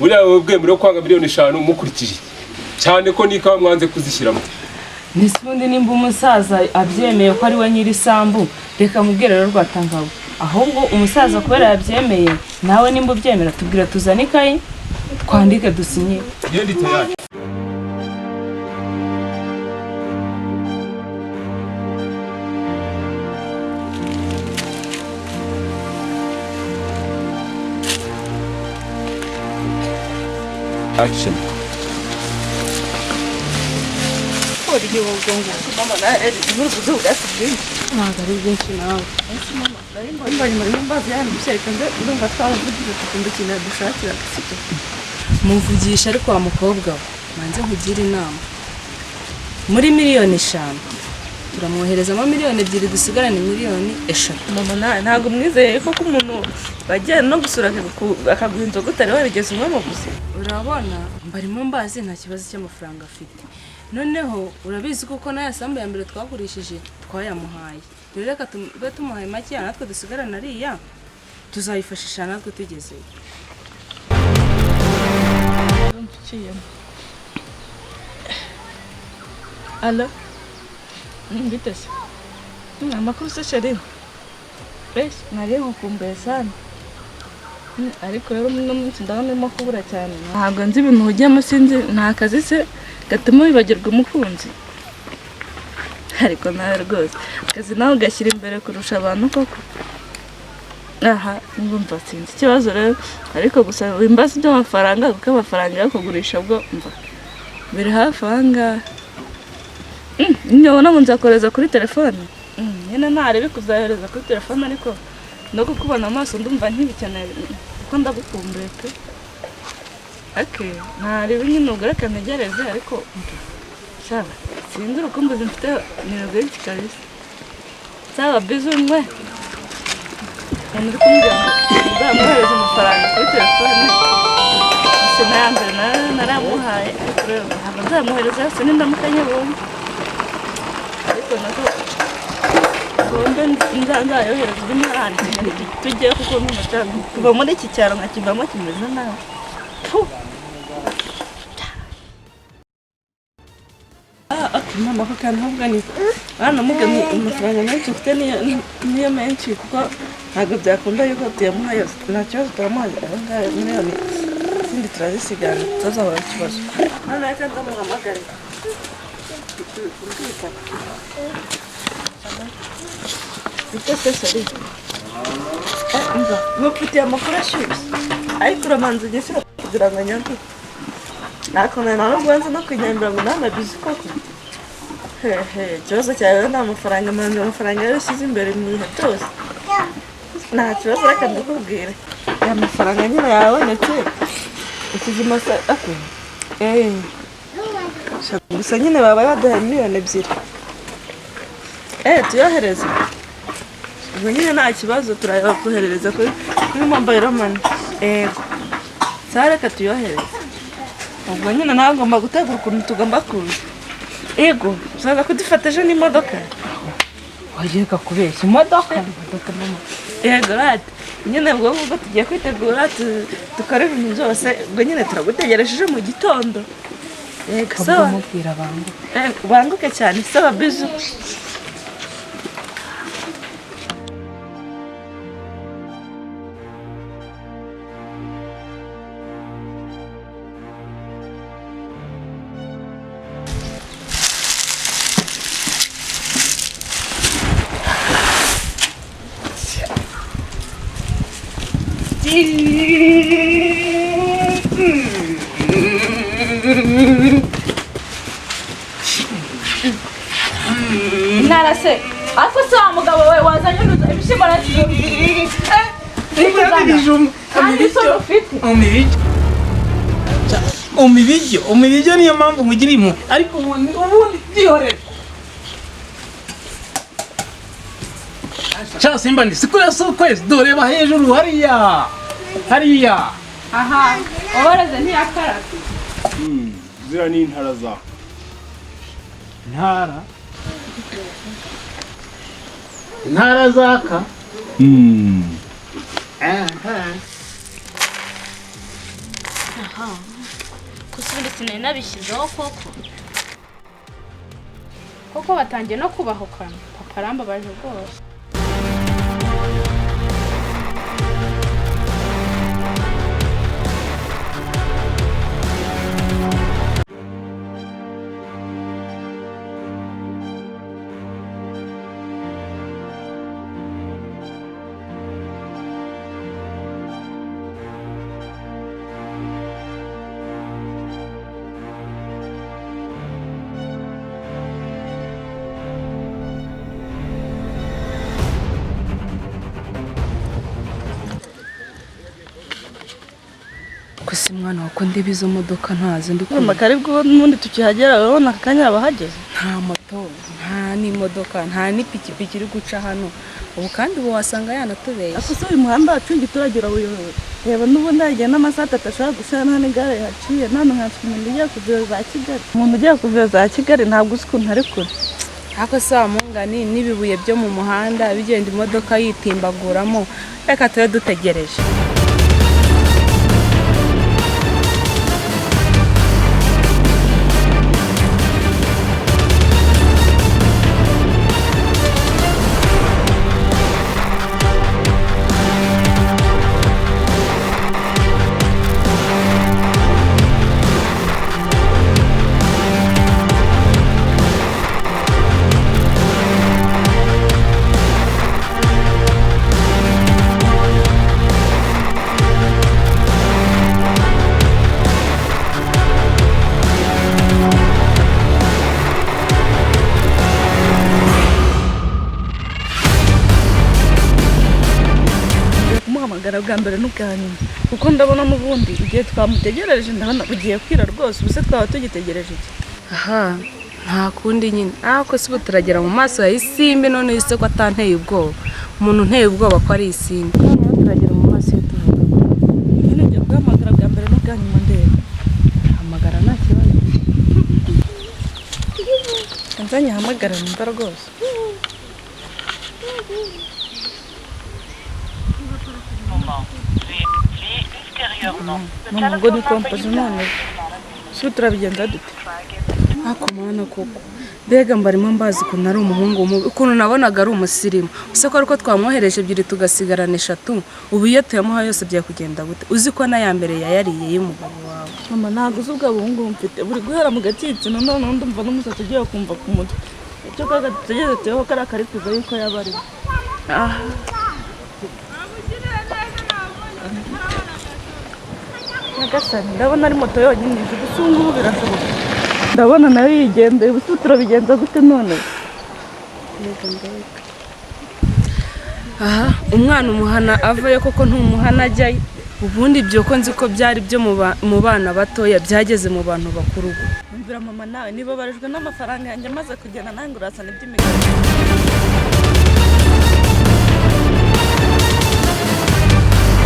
Buriya wowe bwemerewe kwanga miliyoni 5 mukurikije iki? Cyane ko n'ikawa mwanze kuzishyiramo. Ndetse ubundi nimba umusaza abyemeye ko ari we nyiri isambu, reka mubwire rero Rwatangabo. Ahubwo umusaza kubera yabyemeye, nawe nimba ubyemera tubwira, tuzane ikayi twandike, dusinye. Ngende tayari. Action. Ntabwo ari byinshi nawe. Muvugisha ariko wa mukobwa we, manze nkugire inama. Muri miliyoni 5 turamwoherezamo miliyoni 2, dusigarane miliyoni 3. Mama, nawe ntabwo mwizeye koko? Umuntu wajyana no gusura akaguha inzoga utari warigeze unywa mu buzima. Urabona mbarimo mbazi, nta kibazo cy'amafaranga afite. Noneho urabizi kuko n'aya sambu ya mbere twagurishije twayamuhaye. Rero reka tube tumuhaye makeya, natwe dusigarane ariya tuzayifashisha natwe tugezeyo. Nciyemo. Alo. Bite se? Amakuru se, chéri? Fresh, nari nkukumbuye sana. Ariko rero uno munsi ndabona urimo kubura cyane. Ntabwo nzi ibintu ujyamo, sinzi, nta kazi se gatuma wibagirwa umukunzi? Ariko nawe rwose akazi nawe ugashyira imbere kurusha abantu koko. Aha, ndumva sinzi ikibazo rero, ariko gusa wimbaza iby'amafaranga, kuko amafaranga yo kugurisha bwo mva biri hafi aha ngaha. Nyabona ngo nzakohereza kuri telefone. Nyine ntarebe kuzayohereza kuri telefone, ariko no kukubona amaso ndumva nkibikeneye kuko ndagukumbuye pe. Okay, ntarebe nyine, ubwo reka ntegereze, ariko sawa, sinzi, urukumbuzi mfite ni rwinshi kabisa. Sawa, bisous mwe. Umuntu uri kumbwira ngo nzamuhereze amafaranga kuri telefone, se n'aya mbere naramuhaye, ariko rero ntabwo nzamuhereza yose nindamuka nyabonye, ariko nako bombe nzayohereza undi mwana tujye, kuko n'umuco kuva muri iki cyaro nkakivamo kimeze nabi. Puh. Ah, okay, mama, ako kantu ahubwo ni hano mugani amafaranga menshi mfite niyo menshi, kuko ntabwo byakunda yuko tuyamuha yose. Nta kibazo, turamuha aya ngaya miliyoni, izindi turazisigana, tutazabona ikibazo. Hano reka ndamuhamagare twumvikane. Bite se, chéri? Umva, ngufitiye amakuru ashyushye, ariko uramanza unyishyura kugira ngo nyambe. Ntabwo nta nubwo no kunyambira ngo nta bisous koko. Hehe, ikibazo cyawe rero ni amafaranga. Manza amafaranga yari ushyize imbere mu bihe byose. Nta kibazo, reka ndakubwire, aya mafaranga nyine yabonetse ikizima se. Okay, gusa nyine baba baduhaye miliyoni 2, tuyohereze. Ubwo nyine nta kibazo, turayakoherereza kuri mobile money. Ego, sawa, reka tuyohereze. Ubwo nyine nawe ngomba gutegura ukuntu tugomba kuza. Ego, uzaza kudufata ejo n'imodoka. Wagiye kubeshya, imodoka? Yego rati, nyine ubwo ngubwo tugiye kwitegura, dukore ibintu byose. Ubwo nyine turagutegereje ejo mu gitondo. Yego, sawa. Mubwira bangu. Banguke cyane. Sawa, bisous. Intara se? Ariko se wa mugabo we, wazanye ibishyimbo na kandi isoni ufite? Umpa ibiryo, umpa ibiryo, niyo mpamvu nkugira impuhwe, ariko ubundi byihorere. Sha simba, ni sikuriya si ukwezi, dore reba hejuru hariya, hariya. Aha wabareze ntiyakaraga. Ziriya ni intara zawe. Intara, intara zaka. Aha. Aha, gusa ubundi sinari nabishyizeho koko. Koko batangiye no kubahukana, papa arambabaje rwose. Gusa mwana wako ndeba izo modoka ntazo ndi Mama kumva. karibu n'ubundi tukihagera urabona aka kanya bahageze. Nta moto, nta n'imodoka, nta n'ipikipiki iri guca hano. Ubu kandi ubu wasanga yanatubeshye. Ako se uyu muhanda wacu w'igiturage urawuyobewe. Reba n'ubundi hagiye n'amasaha atatu ashobora gushira nta n'igare rihaciye, nta nkanswe umuntu ugiye kuvira za Kigali. Umuntu ugiye kuvira za Kigali ntabwo uzi ukuntu ari kure. Ariko se wa mungani n'ibibuye byo mu muhanda bigenda imodoka yitimbaguramo, reka tube dutegereje. Kumuhamagara bwa mbere n'ubwa nyuma, kuko ndabona n'ubundi igihe twamutegereje ndabona bugiye kwira rwose. Ubu se twaba tugitegereje iki? Aha, nta kundi nyine. Ariko se ubu turagera mu maso ya Isimbi none ese ko atanteye ubwoba. Umuntu unteye ubwoba ko ari Isimbi. Noneho turagera mu maso ye tuvuga. Nyine ngiye guhamagara bwa mbere n'ubwa nyuma ndeba. Hamagara nta kibazo. Nzanye hamagara numva rwose. Mama ngo ni kompoze none. Se turabigenza dute? Ako mwana koko. Mbega mbarimo mbazi ukuntu ari umuhungu mubi, ukuntu nabonaga ari umusirimu. Use ko ariko twamwohereje ebyiri tugasigarana eshatu, ubu iyo tuyamuha yose byari kugenda gute? Uzi ko n'aya mbere yayariye y'umugabo wawe. Mama ntabwo uzi ubwo buhungu mfite buri guhera mu gatsitsino none ndumva n'umusatsi ugiye kumva ku mutwe. Icyo kaga dutegereze tuyeho kariya kari kuza yuko yaba arimo. Ah. Nyagasani ndabona ari moto yonyine ije gusa ubu ngubu birashoboka. Ndabona nayo yigendeye ubu se turabigenza gute none? Aha, umwana umuhana avayo koko ntumuhana ajyayo. Ubundi ibyo ko nzi ko byari byo mu bana batoya byageze mu bantu bakuru. Umvira mama nawe niba barijwe n'amafaranga yanjye amaze kugenda nange urasana iby'imigani.